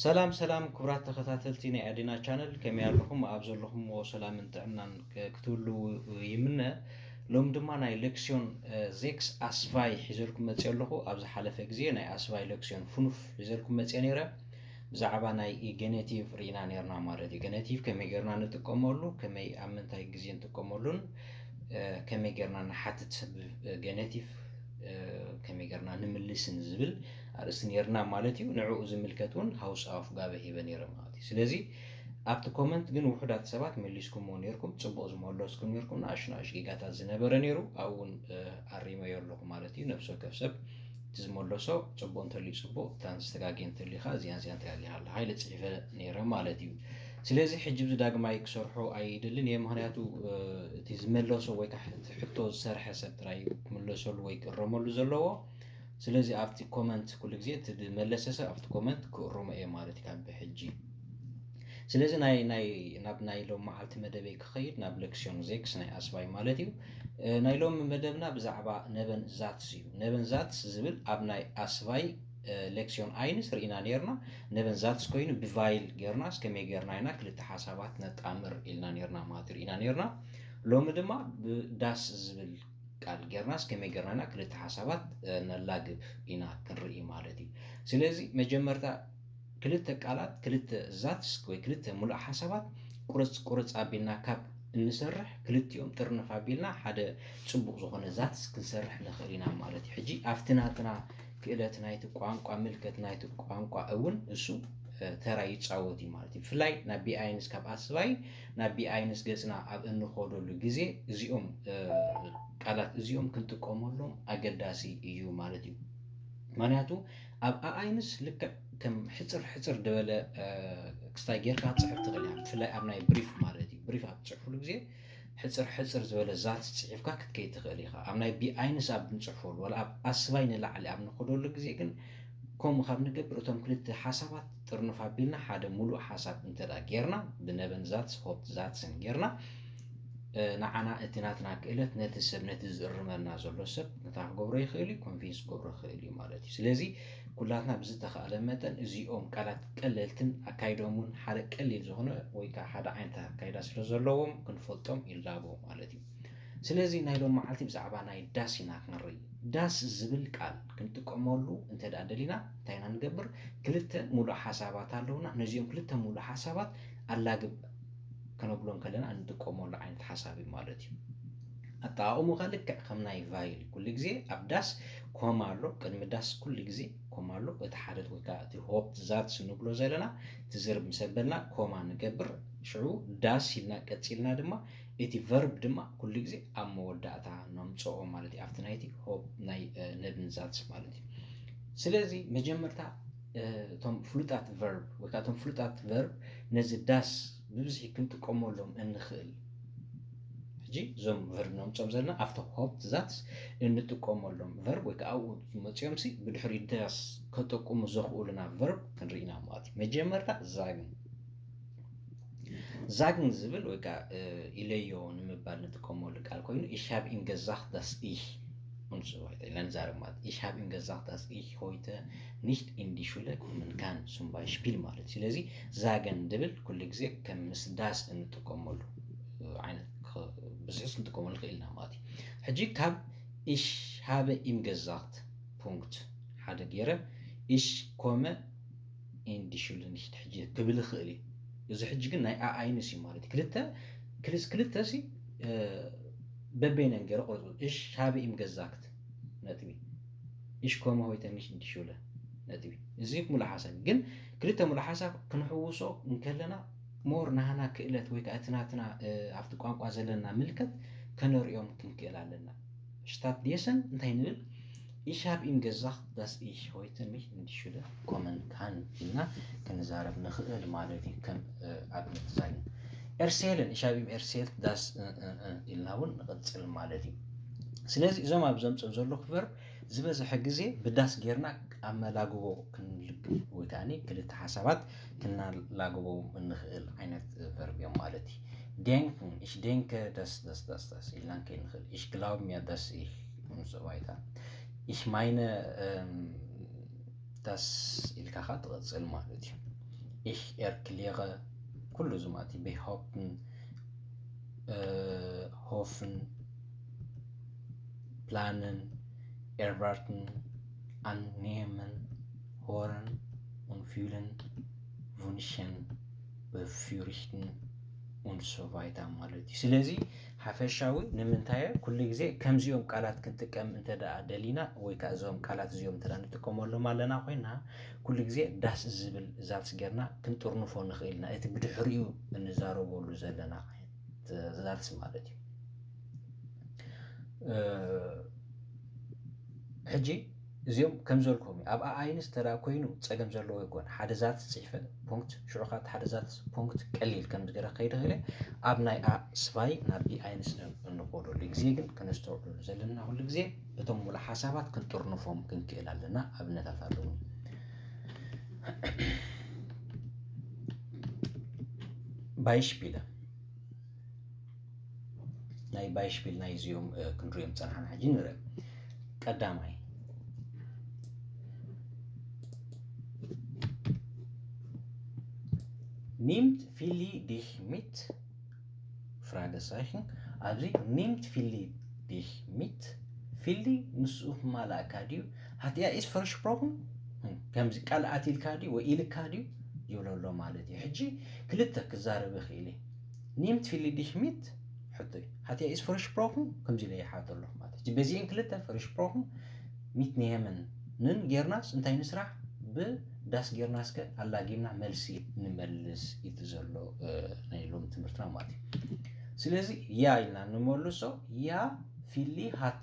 ሰላም ሰላም ክቡራት ተኸታተልቲ ናይ ኣዴና ቻነል፣ ከመይ ኣለኹም? ኣብ ዘለኹምዎ ሰላምን ጥዕናን ክ- ክትህልዉ ይምነ። ሎም ድማ ናይ ሌክስዮን ዜክስ ኣስቫይ ሒዘልኩም መፅእ ኣለኹ። ኣብ ዝሓለፈ ግዜ ናይ ኣስቫይ ሌክስዮን ፍኑፍ ሒዘልኩም መፅእ ነይረ። ብዛዕባ ናይ ገኔቲቭ ርኢና ነርና ማለት እዩ። ገኔቲቭ ከመይ ጌርና ንጥቀመሉ፣ ከመይ ኣብ ምንታይ ግዜ ንጥቀመሉን ከመይ ጌርና ንሓትት ሰብ ገኔቲቭ ከመይ ጌርና ንምልስን ዝብል ኣርእስቲ ነርና ማለት እዩ። ንዕኡ ዝምልከት እውን ሃውስ ኣፍ ጋበ ሂበ ነይረ ማለት እዩ። ስለዚ ኣብቲ ኮመንት ግን ውሑዳት ሰባት መሊስኩምዎ ነርኩም፣ ፅቡቕ ዝመለስኩም ነርኩም። ንኣሽ ንኣሽ ጌጋታት ዝነበረ ነይሩ፣ ኣብኡ እውን ኣሪመዮ ኣለኹ ማለት እዩ። ነብሲ ወከፍ ሰብ እቲ ዝመለሶ ፅቡቕ እንተልዩ ፅቡቕ፣ እታን ዝተጋግየ እንተልዩ ከዓ እዚኣን እዚኣን ተጋጊኻ ኣለኻ ኢለ ፅሒፈ ነይረ ማለት እዩ። ስለዚ ሕጂ ብዚ ዳግማይ ክሰርሖ ኣይደልን እየ፣ ምክንያቱ እቲ ዝመለሶ ወይ ከዓ እቲ ሕቶ ዝሰርሐ ሰብ ጥራይ ክምለሰሉ ወይ ክእረመሉ ዘለዎ። ስለዚ ኣብቲ ኮመንት ኩሉ ግዜ እቲ ዝመለሰ ሰብ ኣብቲ ኮመንት ክእርሞ እየ ማለት እዩ ካብ ሕጂ። ስለዚ ናይ ናይ ናብ ናይ ሎም መዓልቲ መደበይ ክኸይድ ናብ ሌክስዮን ዜክስ ናይ ኣስቫይ ማለት እዩ። ናይ ሎም መደብና ብዛዕባ ነበን ዛትስ እዩ። ነበን ዛትስ ዝብል ኣብ ናይ ኣስቫይ ሌክስዮን ኣይንስ ርኢና ነርና። ነበን ዛትስ ኮይኑ ብቫይል ጌርና እስከመይ ጌርና ኢና ክልተ ሓሳባት ነጣምር ኢልና ነርና ማለት ርኢና ነርና። ሎሚ ድማ ብዳስ ዝብል ቃል ጌርና እስከመይ ጌርና ኢና ክልተ ሓሳባት ነላግብ ኢና ክንርኢ ማለት እዩ። ስለዚ መጀመርታ ክልተ ቃላት፣ ክልተ ዛትስ ወይ ክልተ ሙሉእ ሓሳባት ቁርፅ ቁርፅ ኣቢልና ካብ እንሰርሕ፣ ክልቲኦም ጥርንፍ ኣቢልና ሓደ ፅቡቕ ዝኾነ ዛትስ ክንሰርሕ ንኽእል ኢና ማለት እዩ። ሕጂ ኣብቲ ናትና ክእለት ናይቲ ቋንቋ፣ ምልከት ናይቲ ቋንቋ እውን እሱ ተራ ይፃወት እዩ ማለት እዩ። ብፍላይ ናብ ቢኣይንስ፣ ካብ ኣስባይ ናብ ቢኣይንስ ገፅና ኣብ እንኸደሉ ግዜ እዚኦም ቃላት እዚኦም ክንጥቀመሎም ኣገዳሲ እዩ ማለት እዩ። ምክንያቱ ኣብ ኣኣይንስ ልክዕ ከም ሕፅር ሕፅር ዝበለ ክስታይ ጌርካ ክትፅሕፍ ትኽእል ኢኻ። ብፍላይ ኣብ ናይ ብሪፍ ማለት እዩ። ብሪፍ ኣብ ትፅሕፍሉ ግዜ ሕፅር ሕፅር ዝበለ ዛት ፅሒፍካ ክትከይድ ትኽእል ኢኻ። ኣብ ናይ ቢኣይንስ ኣብ ንፅሕፈሉ ዋላ ኣብ ኣስባይ ንላዕሊ ኣብ ንኸደሉ ግዜ ግን ከምኡ ካብ ንገብር እቶም ክልተ ሓሳባት ጥርንፍ ኣቢልና ሓደ ሙሉእ ሓሳብ እንተ ደኣ ጌርና ብነበን ዛትስ ሆፕ ዛትስን ጌርና ንዓና እቲ ናትና ክእለት ነቲ ሰብ ነቲ ዝእርመና ዘሎ ሰብ ነታ ክገብሮ ይኽእል እዩ ኮንቪንስ ክገብሮ ይኽእል እዩ ማለት እዩ። ስለዚ ኩላትና ብዝተኻእለ መጠን እዚኦም ቃላት ቀለልትን ኣካይዶም እውን ሓደ ቀሊል ዝኾነ ወይ ከዓ ሓደ ዓይነት ኣካይዳ ስለ ዘለዎም ክንፈልጦም ይላቦ ማለት እዩ። ስለዚ ናይ ሎም መዓልቲ ብዛዕባ ናይ ዳስ ኢና ክንርኢ። ዳስ ዝብል ቃል ክንጥቀመሉ እንተ ደኣ ደሊና እንታይ ኢና ንገብር? ክልተ ሙሉእ ሓሳባት ኣለውና። ነዚኦም ክልተ ሙሉእ ሓሳባት ኣላግብ ከነብሎም ከለና እንጥቀመሉ ዓይነት ሓሳብ እዩ ማለት እዩ። ኣጠቓቕሙ ከ ልክዕ ከም ናይ ቫይል ኩሉ ግዜ ኣብ ዳስ ኮማ ኣሎ። ቅድሚ ዳስ ኩሉ ግዜ ኮማ ኣሎ። እቲ ሓደ ወይ ከዓ እቲ ሆፕ ዛትስ ንብሎ ዘለና እቲ ዝርብ ምስ ኣበልና ኮማ ንገብር። ሽዑ ዳስ ኢልና ቀፂልና ድማ እቲ ቨርብ ድማ ኩሉ ግዜ ኣብ መወዳእታ ነምፅኦ ማለት እዩ። ኣብቲ ናይቲ ሆፕ ናይ ነበን ዛትስ ማለት እዩ። ስለዚ መጀመርታ እቶም ፍሉጣት ቨርብ ወይ ከዓ እቶም ፍሉጣት ቨርብ ነዚ ዳስ ብብዝሒ ክንጥቀመሎም እንኽእል ሕጂ እዞም ቨርብ ነምፅኦም ዘለና ኣብቲ ሆፕ ዛትስ እንጥቀመሎም ቨርብ ወይ ከዓ ኣብኡ መፂኦም ሲ ብድሕሪ ዳስ ከጠቅሙ ዘኽእሉና ቨርብ ክንርኢ ኢና ማለት እዩ። መጀመርታ ዛግን ዛግን ዝብል ወይ ከዓ ኢለዮ ንምባል ንጥቀመሉ ቃል ኮይኑ ich habe ihm gesagt dass ich und so weiter ኢልና ንዛረብ ማለት ich habe ihm gesagt dass ich heute nicht in die Schule kommen kann zum Beispiel ማለት እዩ። ስለዚ ዛገን ዝብል ኩሉ ግዜ ከም ምስ ዳስ እንጥቀመሉ ዓይነት ብዝሕስ ክንጥቀመሉ ንኽእል ኢና ማለት እዩ። ሕጂ ካብ ich habe ihm gesagt Punkt ሓደ ገይረ ich komme in die Schule nicht ሕጂ ክብል ይኽእል እዩ። እዚ ሕጂ ግን ናይ ኣኣይንስ እዩ ማለት እዩ። ክልተ ክልስ ክልተ ሲ በበይነን ገይረ ቁርፁ ich habe ihm gesagt ነጥቢ ich komme heute nicht in die Schule ነጥቢ። እዚ ሙሉእ ሓሳብ ግን ክልተ ሙሉእ ሓሳብ ክንሕውሶ እንከለና ሞር ናህና ክእለት ወይ ከዓ እቲ ናትና ኣብቲ ቋንቋ ዘለና ምልከት ከነርእዮም ክንክእል ኣለና። Stattdessen እንታይ ንብል? Ich habe ihm gesagt dass ich heute nicht in die Schule kommen kann ኢልና ክንዛረብ ንኽእል ማለት እዩ። ከም ኣብነት ዛግን erzählen ich habe ihm erzählt dass ኢልና እውን ንቕፅል ማለት እዩ። ስለዚ እዞም ኣብ ዘምፅኦም ዘለኹ ቨርብ ዝበዝሐ ግዜ ብዳስ ጌርና ኣመላግቦ ክንልግብ ወይ ከዓ ክልተ ሓሳባት ክናላግቦም እንኽእል ዓይነት ቨርብ እዮም ማለት እዩ። Denken ich denke dass dass dass dass ኢልና ከይንኽእል ich glaube mir dass ich und so weiter ich meine dass ኢልካ ካ ትቐፅል ማለት እዩ። Ich erkläre ኩሉ እዚ ማለት እዩ። Behaupten, hoffen, planen, erwarten, annehmen, hoffen und fühlen, wünschen, befürchten und so weiter ማለት እዩ። ስለዚ ሓፈሻዊ ንምንታይ ኩሉ ግዜ ከምዚኦም ቃላት ክንጥቀም እንተ ደኣ ደሊና ወይ ከዓ እዞም ቃላት እዚኦም እንተ ደኣ ንጥቀመሎም ኣለና ኮይና ኩሉ ግዜ das ዝብል Satz ጌርና ክንጥርንፎ ንኽእል ኢና። እቲ ብድሕሪኡ እንዛረበሉ ዘለና Satz ማለት እዩ። ሕጂ እዚኦም ከም ዘልኩም ኣብ a eins ተዳ ኮይኑ ጸገም ዘለዎ ይኮን ሓደ Satz ጽሕፈ Punkt ሽዑ ካብ ሓደ Satz Punkt ቀሊል ከም ዝገረ ከይደ ክለ ኣብ ናይ a zwei ናብ b eins እንኮደሉ ግዜ ግን ከነስተውዕሉ ዘለና ኩሉ ግዜ እቶም ሙሉ ሓሳባት ክንጥርንፎም ክንክእል ኣለና። ኣብነታት ኣለዉ። Beispiele ናይ Beispiel ናይ እዚኦም ክንሪኦም ጸናሕና ሕጂ ንርኢ። ቀዳማይ nimmt Fili dich mit Fragezeichen ኣብዚ nimmt Fili dich mit Fili ንሱ ክማላእካ ድዩ? Hat er es versprochen? ከምዚ ቃል ኣትልካ ድዩ ወይ ኢልካ ድዩ ይብሎ ኣሎ ማለት እዩ። ሕጂ ክልተ ክዛረብ ይኽእል እዩ። Nimmt Fili dich mit ሕቶ እዩ። Hat er es versprochen? ከምዚ ኢለ ይሓቶ ኣለኹ ማለት እዩ። በዚአን ክልተ versprochen mitnehmen ን ጌርናስ እንታይ ንስራሕ? ብዳስ ጌርናስ ከ ኣላጊምና መልሲ ንመልስ እዩ ዘሎ ናይ ሎም ትምህርትና ማለት እዩ። ስለዚ ja ኢልና ንመልሶ ja Fili hat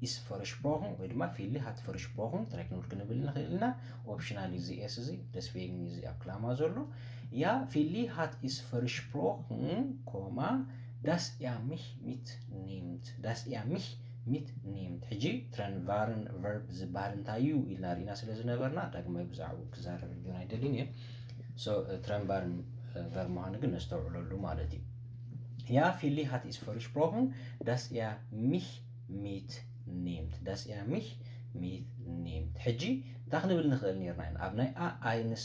es versprochen ወይ ድማ Fili hat versprochen ጥራይ ክንብል ክንብል ንኽእል ኢና። Optional እዚ s እዚ deswegen እዚ ኣብ ክላማ ዘሎ ja Fili hat es versprochen, dass er mich mitnimmt, dass er mich mitnimmt። ሕጂ Trennwaren Verb ዝበሃል እንታይ እዩ ኢልና ርኢና ስለ ዝነበርና ዳግማይ ብዛዕባኡ ክዛረብ ርድዮን ኣይደልን እየ። Trennwaren Verb ምዃኑ ግን ነስተውዕለሉ ማለት እዩ። Ja Fili hat es versprochen, dass er mich mitnimmt, dass er mich mitnimmt። ሕጂ እንታይ ክንብል ንኽእል ነርና ኢና ኣብ ናይ a eins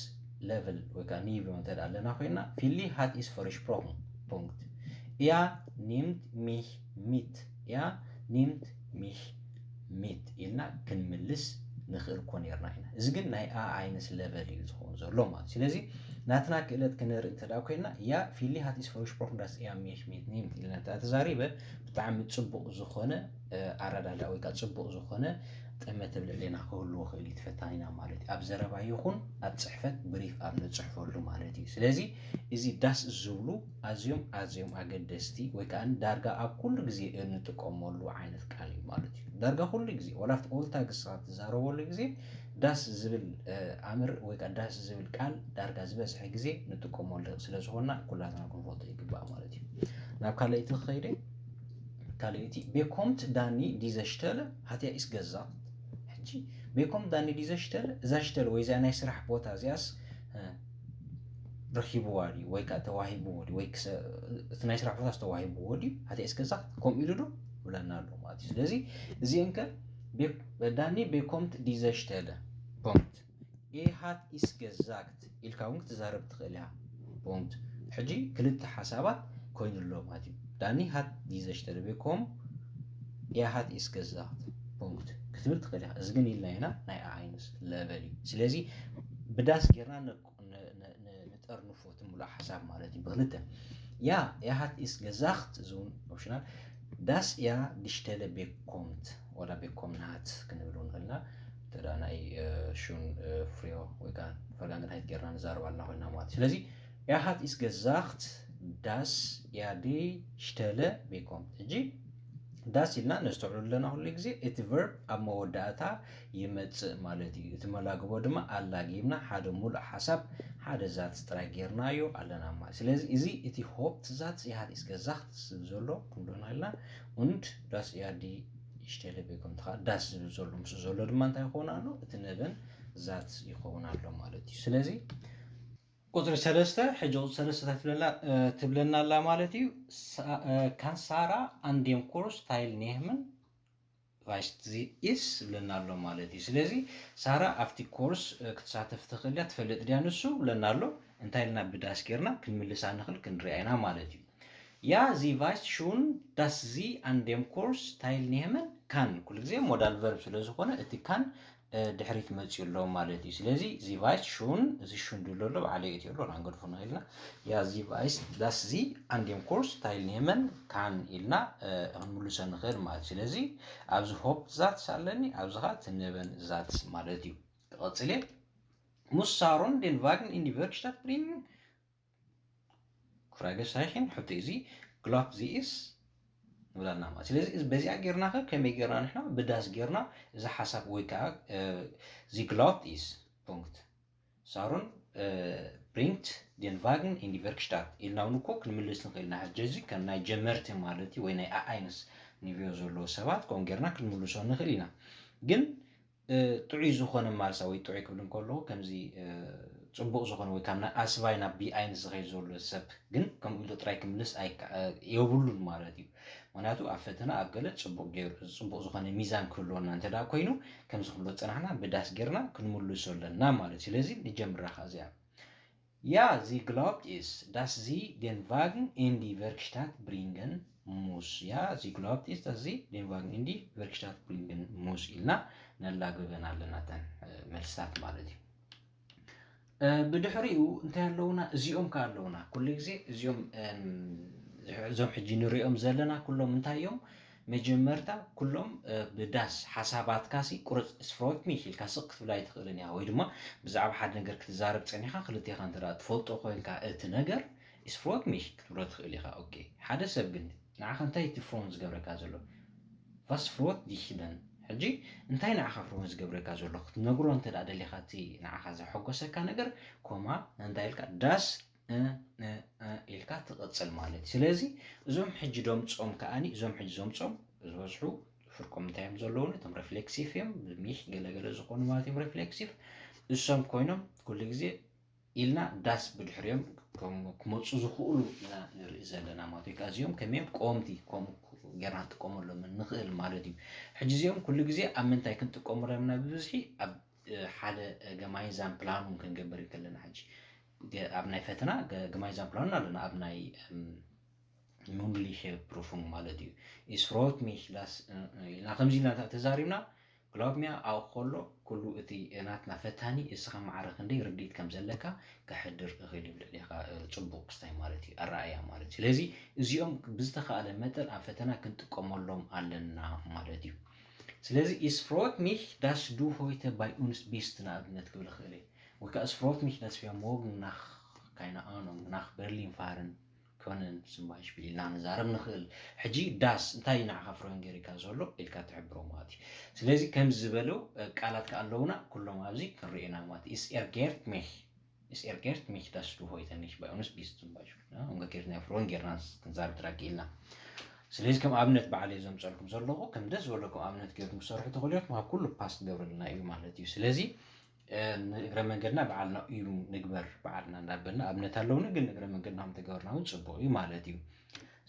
Level ወይ ከዓ Niveau እንተ ኣለና ኮይና Fili hat es versprochen Punkt er nimmt mich mit er nimmt mich mit ኢልና ክንምልስ ንኽእል ኮ ነርና ኢና። እዚ ግን ናይ a eins Level እዩ ዝኸውን ዘሎ ማለት። ስለዚ ናትና ክእለት ክነርኢ እንተ ኮይና ja Fili hat es versprochen, dass er mich mitnimmt ኢልና እንተ ተዛሪበ ብጣዕሚ ፅቡቕ ዝኾነ ኣረዳዳ ወይ ከዓ ፅቡቕ ዝኾነ ጠመተ ኣብ ልዕሌና ክህልዎ ክእል እዩ ተፈታኒና ማለት እዩ። ኣብ ዘረባ ይኹን ኣብ ፅሕፈት ብሪፍ ኣብ ንፅሕፈሉ ማለት እዩ። ስለዚ እዚ das ዝብሉ ኣዝዮም ኣዝዮም ኣገደስቲ ወይ ከዓ ዳርጋ ኣብ ኩሉ ግዜ እንጥቀመሉ ዓይነት ቃል እዩ ማለት እዩ። ዳርጋ ኩሉ ግዜ ዋላ ኣብቲ ኦልታግስ ኣብ ትዛረበሉ ግዜ das ዝብል ኣምር ወይ ከዓ das ዝብል ቃል ዳርጋ ዝበዝሐ ግዜ ንጥቀመሉ ስለዝኾንና ኩላትና ክንፈልጦ ይግባእ ማለት እዩ። ናብ ካልኣይቲ ክኸይደ ካልኣይቲ bekommt Dani diese Stelle? Hat er es gesagt? ሕጂ bekommt Dani diese Stelle? እዛ ሽተለ ወይ እዚኣ ናይ ስራሕ ቦታ እዚኣስ ረኪብዋ ድዩ ወይ ከዓ ተዋሂብዎ ድዩ ወይ እቲ ናይ ስራሕ ቦታስ ተዋሂብዎ ድዩ? Hat er es gesagt ከምኡ ኢሉ ዶ ብለና ኣሎ ማለት እዩ። ስለዚ እዚአን ከ Dani bekommt diese Stelle Punkt er hat es gesagt ኢልካ እውን ክትዛረብ ትኽእል እያ። Punkt ሕጂ ክልተ ሓሳባት ኮይኑ ኣሎ ማለት እዩ። Dani hat diese Stelle bekommen er hat es gesagt Punkt ክትብል ትኽእል እያ። እዚ ግን ኢልና ኢና ናይ a eins Level እዩ። ስለዚ ብዳስ ጌርና ንጠርንፎ እቲ ሙሉእ ሓሳብ ማለት እዩ። ብክልተ ja er hat es gesagt እዚ እውን optional dass er die Stelle bekommt ወላ bekommen hat ክንብል ንኽእል ኢና። እንተ ናይ schon früher ወይ ከዓ vergangenheit ጌርና ንዛረብ ኣለና ኮይና ማለት እዩ። ስለዚ er hat es gesagt dass er die Stelle bekommt ሕጂ das ኢልና ነስተውዕሉ ኣለና ኩሉ ግዜ እቲ verb ኣብ መወዳእታ ይመፅእ ማለት እዩ። እቲ መላግቦ ድማ ኣላጊብና ሓደ ሙሉእ ሓሳብ ሓደ Satz ጥራይ ጌርናዮ ኣለና ማለት ስለዚ እዚ እቲ Hauptsatz er hat es gesagt ዝብል ዘሎ ክንብሎ ንኽእል ኢና und dass er die Stelle bekommt ከዓ das ዝብል ዘሎ ምስኡ ዘሎ ድማ እንታይ ይኸውን ኣሎ? እቲ ነበን Satz ይኸውን ኣሎ ማለት እዩ። ስለዚ ቁፅሪ ሰለስተ ሕጂ ቁፅሪ ሰለስተ እንታይ ትብለና ኣላ ማለት እዩ። Kann Sarah an dem Kurs teilnehmen? Weißt du es ዝብለና ኣሎ ማለት እዩ። ስለዚ ሳራ ኣብቲ ኮርስ ክትሳተፍ ትኽእል እያ ትፈልጥ ድያ ንሱ ብለና ኣሎ። እንታይ ኢልና ብዳስ ጌርና ክንምልሳ ንኽእል ክንሪኣ ኢና ማለት እዩ። Ja, sie weiß schon, dass sie an dem Kurs teilnehmen kann። ኩሉ ግዜ ሞዳል ቨርብ ስለ ዝኾነ እቲ ካን ድሕሪት መፅኡ ኣሎ ማለት እዩ። ስለዚ sie weiß schon፣ እዚ ሹን ድሎ ኣሎ ባዕለ እቲ ኣሎ ናንገድፎ ንኽእልና። Ja, sie weiß, dass sie an dem Kurs teilnehmen kann ኢልና ክንምልሶ ንኽእል ማለት እዩ። ስለዚ ኣብዚ ሆፕ ዛትስ ኣለኒ፣ ኣብዚ ኸዓ ትንበን ዛትስ ማለት እዩ። ክቐፅል እየ። Muss Saron den Wagen in die Werkstatt bringen? Fragezeichen፣ ሕቶ እዚ glaubt sie es ንብላልና ማለት። ስለዚ በዚኣ ጌርና ከ ከመይ ጌርና ንሕና ብዳስ ጌርና እዚ ሓሳብ ወይ ከዓ sie glaubt es Punkt Saron bringt den Wagen in die Werkstatt ኢልና እውን እኮ ክንምልስ ንኽእል ኢና። ሕጂ እዚ ከም ናይ ጀመርቲ ማለት እዩ ወይ ናይ ኣኣይንስ ኒቭዮ ዘለዎ ሰባት ከምኡ ጌርና ክንምልሶ ንኽእል ኢና። ግን ጥዑይ ዝኾነ ማልሳ ወይ ጥዑይ ክብል እንከለኹ ከምዚ ፅቡቕ ዝኾነ ወይ ካብ ናይ ኣስባይ ናብ ቢኣይን ዝኸይድ ዘሎ ሰብ ግን ከምኡ ኢሉ ጥራይ ክምልስ የብሉን ማለት እዩ። ምክንያቱ ኣብ ፈተና ኣብ ገለ ፅቡቕ ገይሩ ፅቡቕ ዝኾነ ሚዛን ክህልወና እንተ ደኣ ኮይኑ ከምዚ ክንብሎ ዝፀናሕና ብዳስ ጌርና ክንምልሶ ኣለና ማለት እዩ። ስለዚ ንጀምራ ከ እዚኣ Ja, sie glaubt es, dass sie den Wagen in die Werkstatt bringen muss. Ja, sie glaubt es, dass sie den Wagen in die Werkstatt bringen muss ኢልና ነላግበን ኣለና እተን መልስታት ማለት እዩ። ብድሕሪኡ እንታይ ኣለውና? እዚኦም ከ ኣለውና። ኩሉ ግዜ እዚኦም እዞም ሕጂ ንሪኦም ዘለና ኩሎም እንታይ እዮም? መጀመርታ ኩሎም ብዳስ ሓሳባትካ ሲ ቁርፅ ስፍሮት ሚሽ ኢልካ ስቕ ክትብላ ኣይትኽእልን ኢኻ። ወይ ድማ ብዛዕባ ሓደ ነገር ክትዛረብ ፀኒኻ ክልቴኻ እንተ ትፈልጦ ኮይንካ እቲ ነገር ስፍሮት ሚሽ ክትብሎ ትኽእል ኢኻ። ኦኬ፣ ሓደ ሰብ ግን ንዓኻ እንታይ እቲ ፍሮን ዝገብረካ ዘሎ? ቫስ ፍሮት ዲሽ ደን? ሕጂ እንታይ ንዓኻ ፍሮን ዝገብረካ ዘሎ ክትነግሮ እንተ ደኣ ደሊኻ እቲ ንዓኻ ዘሐጎሰካ ነገር ኮማ እንታይ ኢልካ ዳስ ኢልካ ትቕፅል ማለት እዩ። ስለዚ እዞም ሕጂ ዶምፆም ከኣኒ እዞም ሕጂ ዞምፆም ዝበዝሑ ፍርቆም እንታይ እዮም ዘለዉን እቶም ሬፍሌክሲቭ እዮም። ሚሽ ገለገለ ዝኾኑ ማለት እዮም ሬፍሌክሲቭ እሶም ኮይኖም ኩሉ ግዜ ኢልና ዳስ ብድሕሪኦም ክመፁ ዝኽእሉ ኢና ንርኢ ዘለና ማለት እዩ። እዚኦም ከመዮም ቆምቲ ከምኡ ጌርና ንጥቀመሎም ንኽእል ማለት እዩ። ሕጂ እዚኦም ኩሉ ግዜ ኣብ ምንታይ ክንጥቀመሎም ኢና ብብዝሒ ኣብ ሓደ ገማይዛን ፕላኑን ክንገብር ከለና ሕጂ ኣብ ናይ ፈተና ገማይዛን ፕላኑን ኣለና ኣብ ናይ ሙንድሊሸ ፕሩፉን ማለት እዩ። ኢስፍሮት ሚሽ ዳስ ኢልና ከምዚ ኢልና ተዛሪብና ግላብ ሚያ ኣው ከሎ ኩሉ እቲ ናትና ፈታኒ እስኻ ማዕረ ክንደይ ርድኢት ከም ዘለካ ከሕድር እኽእል እዩ ልዕሌኻ ፅቡቅ ክስታይ ማለት እዩ ኣረኣያ ማለት እዩ። ስለዚ እዚኦም ብዝተኻእለ መጠን ኣብ ፈተና ክንጥቀመሎም ኣለና ማለት እዩ። ስለዚ ኢስፍሮት ሚሽ ዳስ ዱ ሆይተ ባይ ኡንስ ቢስት ንኣብነት ክብል እኽእል እየ ወይ ከዓ ኢስፍሮት ሚሽ ዳስ ፊያ ሞግ ናኽ ካይና ኣኖም ናኽ በርሊን ፋርን ኮነን ስምባይሽፒል ኢልና ንዛረብ ንኽእል። ሕጂ ዳስ እንታይ እዩ ንዓኻ ፍሮን ገይርካ ዘሎ ኢልካ ትሕብሮ ማለት እዩ። ስለዚ ከምዚ ዝበለው ቃላት ከ ኣለውና ኩሎም ኣብዚ ክንሪኤና ማለት እዩ። ኢስ ኤርጌርት ሚሽ ኢስ ኤርጌርት ሚሽ ዳስ ዱ ሆይተ ኒሽ ባይ ኡንስ ቢስት ስምባይሽፒል እምገ ጌርና ፍሮን ጌርና ክንዛረብ ትራኪ ኢልና። ስለዚ ከም ኣብነት ባዕለይ ዘምፀልኩም ዘለኹ ከም ደስ ዝበለኩም ኣብነት ጌርኩም ክሰርሑ ተኽእልዮ ካብ ኩሉ ፓስት ገብረልና እዩ ማለት እዩ። ስለዚ ንእግረ መንገድና በዓልና እዩ ንግበር በዓልና እንዳበልና ኣብነት ኣለውኒ ግን እግረ መንገድና ከም ተገበርና እውን ፅቡቅ እዩ ማለት እዩ።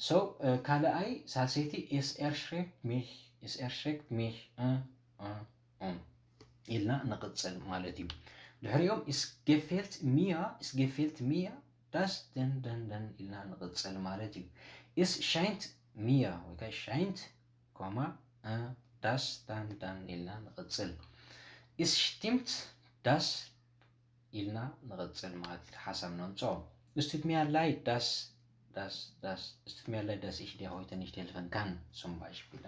So ካልኣይ ሳልሰይቲ ኢስ ኤርሽሬክት ሚሽ ኢስ ኤርሽሬክት ሚሽ ኢልና ንቕፅል ማለት እዩ። ድሕሪኦም ኢስ ገፌልት ሚያ ኢስ ገፌልት ሚያ ዳስ ደን ደን ደን ኢልና ንቕፅል ማለት እዩ። ኢስ ሻይንት ሚያ ወይ ከዓ ሻይንት ኮማ ዳስ ዳን ዳን ኢልና ንቕፅል። ኢስ ሽቲምት ዳስ ኢልና ንቕፅል ማለት እዩ። ሓሳብ ነምፅኦ። እስቱት ሚያ ላይ ዳስ ዳስ ዳስ እስቱት ሚያ ላይ ዳስ ኢሽ ዲያ ሆይተ ኒሽ ቴልፈን ካን ሱም ባይሽፒል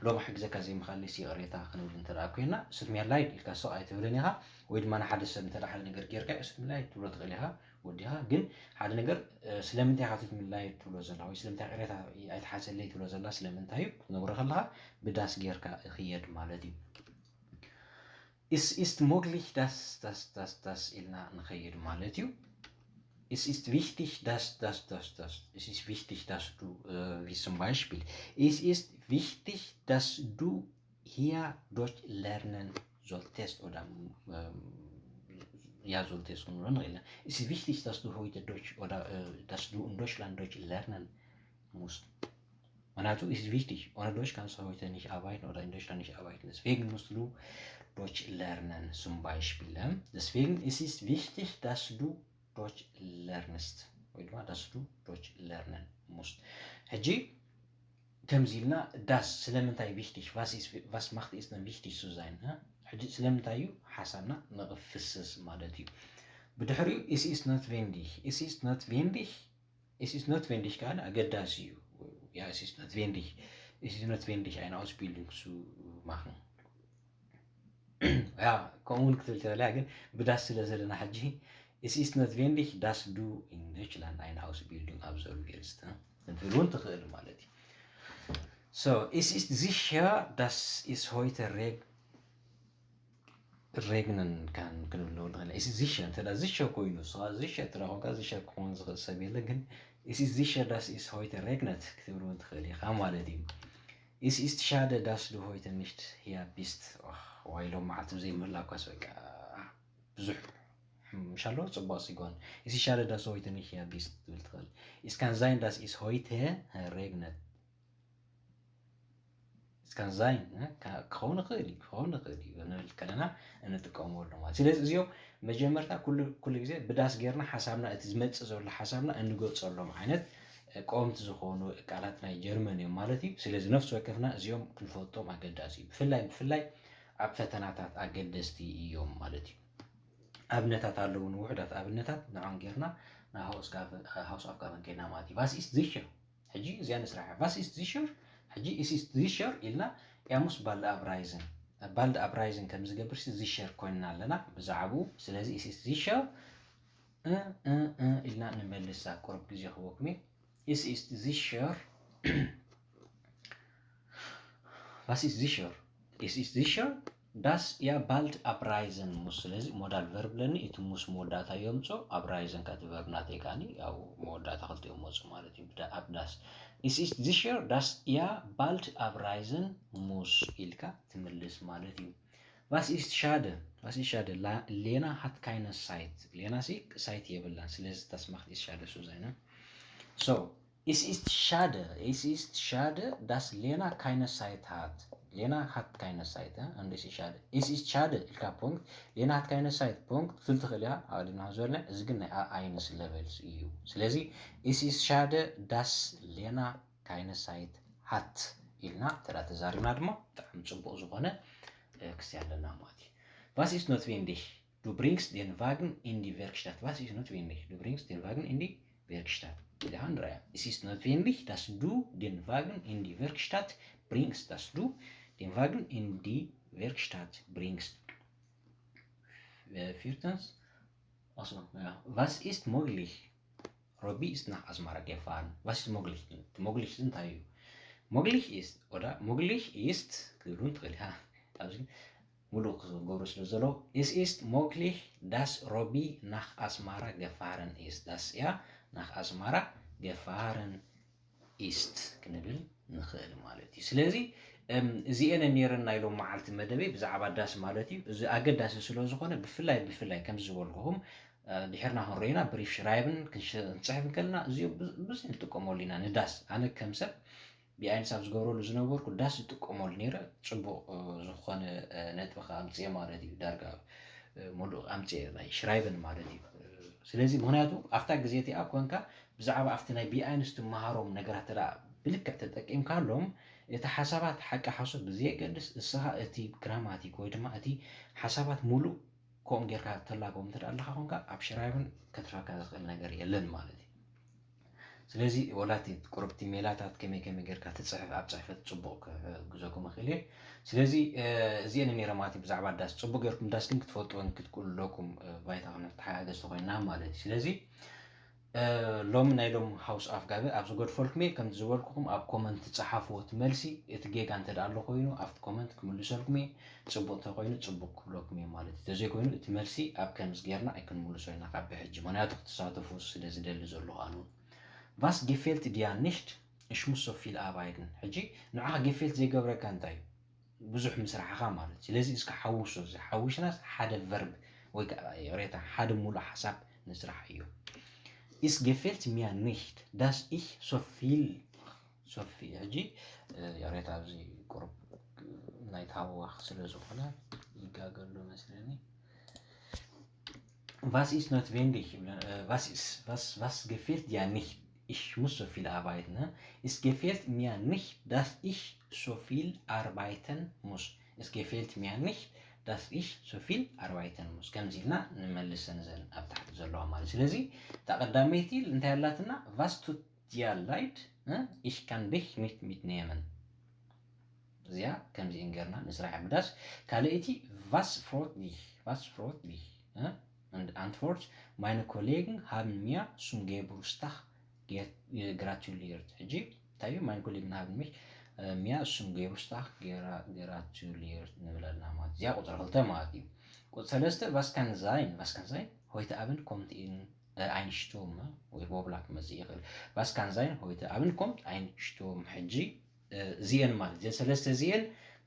ሎሚ ሕግዘካ ዘይምኻለይስ ይቕሬታ ክንብል እንተ ደኣ ኮይና እስቱት ሚያ ላይ ኢልካ ስቕ ኣይትብልን ኢኻ። ወይ ድማ ንሓደ ሰብ እንተ ሓደ ነገር ጌርካ እስቱት ሚያ ላይ ትብሎ ትኽእል ኢኻ ወዲኻ። ግን ሓደ ነገር ስለምንታይ ኢኻ እስቱት ሚያ ላይ ትብሎ ዘለኻ ወይ ስለምንታይ ቅሬታ ኣይትሓሰለይ ትብሎ ዘላ ስለምንታይ እዩ ክትነግሮ ከለኻ ብዳስ ጌርካ ይኽየድ ማለት እዩ። ኢስ ኢስት ሞግሊሽ ዳስ ዳስ ዳስ ዳስ ኢልና ንኸይድ ማለት እዩ። ኢስ ኢስት ቪሽቲሽ ዳስ ዳስ ዳስ ዳስ ኢስ ኢስት ቪሽቲሽ ዳስ ዱ ቪስም ባይሽፒል ኢስ ኢስት ቪሽቲሽ ዳስ ዱ ሂያ ዶች ሌርነን ዞልቴስት ኦዳ ያ ዞልቴስት ክንብሎ ንኽእል ኢና። ኢስ ቪሽቲሽ ዳስ ዱ ሆይተ ዶች ኦዳ ዳስ ዱ ኡን ዶችላንድ ዶች ሌርነን ሙስት ምክንያቱ ኢስ ቪሽቲሽ ኦነ ዶች ካንስ ሆይተ ኒሽ ኣባይት ኦዳ ኢን ዶችላንድ ኒሽ ኣባይት ነስፌግን ሙስት ዱ ዶች ሌርነን ሱም ባይሽፒል ደስፌግን ኢስ ኢስት ቪሽቲሽ ዳስ ዱ Deutsch lernst ወይ ድማ dass du Deutsch lernen musst። ሕጂ ከምዚ ኢልና das ስለምንታይ wichtig was ist was macht ist denn wichtig zu sein? ሕጂ ስለምንታይ እዩ ሓሳብና ንኽፍስስ ማለት እዩ። ብድሕሪኡ es ist notwendig es ist notwendig es ist notwendig ከኣ ኣገዳሲ እዩ። Ja, es ist notwendig es ist notwendig eine Ausbildung zu machen. Ja, ከምኡ እውን ክትብል ትኽእል እያ፣ ግን ብዳስ ስለ ዘለና ሕጂ es ist notwendig dass du in Deutschland eine Ausbildung absolvierst እንትብል እውን ትኽእል ማለት እዩ። So es ist sicher dass es heute reg regnen kann ክንብል ንኽእል። Es ist sicher እንተ sicher ኮይኑ ንስኻ sicher እንተ ኮንካ sicher ክኾን ዝኽእል ሰብ የለ፣ ግን es ist sicher dass es heute regnet ክትብል እውን ትኽእል ኢኻ ማለት እዩ። Es ist schade dass du heute nicht hier bist። ዋይ ሎም መዓልቲ ብዘይ ምህላኳስ በቃ ብዙሕ ምሻሎ ጽቡቕ ሲጎን። Es ist schade dass du heute nicht hier bist ክትብል ትኽእል። Es kann sein dass es heute regnet es kann sein ክኸውን ይኽእል እዩ ክኸውን ይኽእል እዩ ንብል ከለና እንጥቀመሉ ማለት። ስለዚ እዚኦም መጀመርታ ኩሉ ግዜ ብዳስ ጌርና ሓሳብና እቲ ዝመፅእ ዘሎ ሓሳብና እንገልፀሎም ዓይነት ቀወምቲ ዝኾኑ ቃላት ናይ ጀርመን እዮም ማለት እዩ። ስለዚ ነፍሲ ወከፍና እዚኦም ክንፈልጦም ኣገዳሲ እዩ። ብፍላይ ብፍላይ ኣብ ፈተናታት ኣገደስቲ እዮም ማለት እዩ። ኣብነታት ኣለውን ውሕዳት ኣብነታት ንዖም ጌርና ናብ ሃውስ ኣፍጋበን ከይና ማለት እዩ። Was ist sicher ሕጂ እዚኣ ንስራሕ። Was ist sicher ሕጂ es ist sicher ኢልና er muss bald abreisen። Bald abreisen ከም ዝገብር sicher ኮይንና ኣለና ብዛዕባኡ። ስለዚ es ist sicher ኢልና ንመልሳ ቁሩብ ግዜ ክበኩም እየ። Es ist sicher Was ist sicher es ist sicher dass er bald abreisen muss። ስለዚ modal verb ለኒ እቲ muss መወዳእታ የምጾ abreisen ከኣ እቲ verb ናተይ ከኣ ያው መወዳእታ ክልቲኦም መጹ ማለት እዩ። Ab das es ist sicher dass er bald abreisen muss ኢልካ ትምልስ ማለት እዩ። Was ist schade was ist schade Lena hat keine Zeit። ሌና ሲ ሳይት የብላን። ስለዚ das macht ist schade zu sein። So Es ist schade es ist schade dass Lena keine Zeit hat። Lena hat keine Zeit und es ist schade es ist schade ኢልካ ፖንክት Lena hat keine Zeit ፖንክት ክትብል ትኽእል እያ። ኣቐዲምና ዝበልና እዚ ግን ናይ eins levels እዩ። ስለዚ es ist schade dass Lena keine Zeit hat ኢልና ተዳ ተዛሪብና ድማ ብጣዕሚ ጽቡቕ ዝኾነ ክስቲ ኣለና ማለት እዩ። Was ist notwendig Du bringst den Wagen in die Werkstatt Was ist notwendig Du bringst den Wagen in die Werkstatt ኢልካ ንረኣያ። Es ist notwendig dass du den Wagen in die Werkstatt bringst dass du den Wagen in die Werkstatt bringst Viertens, achso, ja. Was ist möglich Robi ist nach Asmara gefahren Was ist möglich möglich እንታይ እዩ? Möglich ist oder möglich ist ክብሉ ትኽእል ኢኻ። ኣብዚ ሙሉእ ክገብሩ ስለ ዘለዉ Es ist möglich dass Robi nach Asmara gefahren ist dass er nach Asmara gefahren ist ክንብል ንኽእል ማለት እዩ። ስለዚ እዚአን ነይረን ናይ ሎም መዓልቲ መደበይ ብዛዕባ das ማለት እዩ። እዚ ኣገዳሲ ስለ ዝኾነ ብፍላይ ብፍላይ ከምዚ ዝበልኩኹም ድሕርና ክንሪኢና brief schreiben ክንጽሕፍ እንከለና እዚኦም ብዙሕ ንጥቀመሉ ኢና ንዳስ። ኣነ ከም ሰብ ቢኣይንስ ኣብ ዝገብረሉ ዝነበርኩ das ዝጥቀመሉ ነይረ። ጽቡቕ ዝኾነ ነጥቢ ከኣ ኣምጽኤ ማለት እዩ። ዳርጋ ሙሉእ ኣምጽኤ ናይ schreiben ማለት እዩ። ስለዚ ምኽንያቱ ኣብታ ግዜ እቲኣ ኮንካ ብዛዕባ ኣብቲ ናይ ቢኣይንስ ትመሃሮም ነገራት ተዳ ብልክዕ ተጠቂምካሎም እቲ ሓሳባት ሓቂ ሓሶት ብዘየገድስ እስኻ እቲ ግራማቲክ ወይ ድማ እቲ ሓሳባት ሙሉእ ከምኡ ጌርካ ተላጎም እንተ ኣለኻ ኮንካ ኣብ ሽራይብን ከትረካ ዝኽእል ነገር የለን ማለት እዩ። ስለዚ ወላቲ ቁርብቲ ሜላታት ከመይ ከመይ ጌርካ ትፅሕፍ ኣብ ፅሕፈት ፅቡቕ ክሕግዘኩም ይኽእል እየ። ስለዚ እዚአን ነይረ ማለት እዩ ብዛዕባ ዳስ። ፅቡቕ ጌርኩም ዳስ ግን ክትፈልጥወን ክትክእሉ ኣለኩም ባይታ ክንተሓጋገዝ ተኮይንና ማለት እዩ። ስለዚ ሎሚ ናይ ሎም ሃውስ ኣፍጋቢ ኣብ ዝገድፈልኩም እየ። ከምቲ ዝበልኩኹም ኣብ ኮመንት ጸሓፍዎ እቲ መልሲ። እቲ ጌጋ እንተ ደኣ ኣሎ ኮይኑ ኣብቲ ኮመንት ክምልሰልኩም እየ። ጽቡቕ እንተ ኮይኑ ጽቡቕ ክብለኩም እየ ማለት እዩ። እንተዘይኮይኑ እቲ መልሲ ኣብ ከምዚ ጌርና ኣይክንምልሶ ኢና ካብ ብሕጂ፣ ምኽንያቱ ክትሳተፉ ስለ ዝደሊ ዘለኹ ኣነ እውን። Was gefällt dir nicht? Ich muss so viel arbeiten። ሕጂ ንዓኻ gefällt ዘይገብረካ እንታይ እዩ? ብዙሕ ምስራሕኻ ማለት እዩ። ስለዚ እስከ ሓውሶ እዚ ሓዊስናስ ሓደ verb ወይ ከዓ ይቕሬታ ሓደ ሙሉእ ሓሳብ ንስራሕ እዩ። Es gefällt mir nicht dass ich so viel so viel ሕጂ ይቕሬታ ኣብዚ ቁሩብ ናይ ታህዋኽ ስለ ዝኾነ ይጋገሉ መስለኒ። Was ist notwendig? Was ist, was, was gefällt dir nicht? Ich muss so viel arbeiten. Ne? Es gefällt mir nicht, dass ich so viel arbeiten muss. Es gefällt mir nicht, dass ich so viel arbeiten muss. ከምዚ ኢልና ንመልሰን ዘን ኣብ ታሕቲ ዘለዋ ማለት። ስለዚ እታ ቀዳመይቲ እንታይ ኣላትና? Was tut dir leid? Ich kann dich nicht mitnehmen. እዚኣ ከምዚእን ገርና ንስራሕ ምዳስ። ካልእቲ was freut dich? Was freut dich? Und Antwort, meine Kollegen haben mir zum Geburtstag gratuliert. ሕጂ እንታይ እዩ? Meine Kollegen haben mich mir zum Geburtstag gratuliert ንብለና ማለት። እዚኣ ቁፅሪ ክልተ ማለት እዩ። ቁፅሪ ሰለስተ was kann sein? Was kann sein? Heute Abend kommt in ein Sturm ወይ ጎብላ ክመፅእ ይኽእል። Was kann sein? Heute Abend kommt ein Sturm. ሕጂ እዚአን ማለት እዘን ሰለስተ እዚአን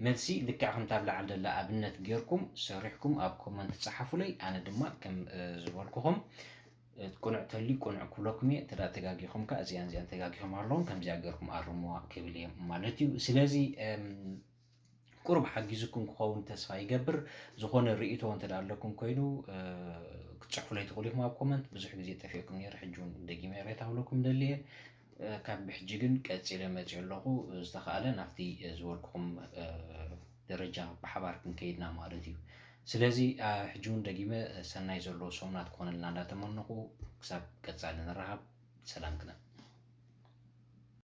መልሲ ልክዕ ከምታ ኣብ ላዕሊ ዘላ ኣብነት ጌርኩም ሰሪሕኩም ኣብ ኮመንት ጸሓፉለይ። ኣነ ድማ ከም ዝበልኩኹም ቁኑዕ ተሊ ቁኑዕ ክብለኩም እየ። ተዳ ተጋጊኹም ከ እዚኣን እዚኣን ተጋጊኹም ኣለዎም ከምዚኣ ጌርኩም ኣርምዋ ክብል እየ ማለት እዩ። ስለዚ ቁሩብ ሓጊዙኩም ክኸውን ተስፋ ይገብር። ዝኾነ ርእይቶ እንተ ደኣ ኣለኩም ኮይኑ ክትጽሕፉለይ ትኽእሉ ኢኹም ኣብ ኮመንት። ብዙሕ ግዜ ጠፊእኩም ነይረ፣ ሕጂ እውን ደጊመ ይቕሬታ ክብለኩም ደልየ። ካብ ብሕጂ ግን ቀጺለ መጺኡ ኣለኹ። ዝተኻእለ ናብቲ ዝበልኩኹም ደረጃ ብሓባር ክንከይድና ማለት እዩ። ስለዚ ሕጂ እውን ደጊመ ሰናይ ዘለዎ ሰሙናት ክኾነልና እንዳተመነኹ ክሳብ ቀጻሊ ንራኸብ ሰላም ክነ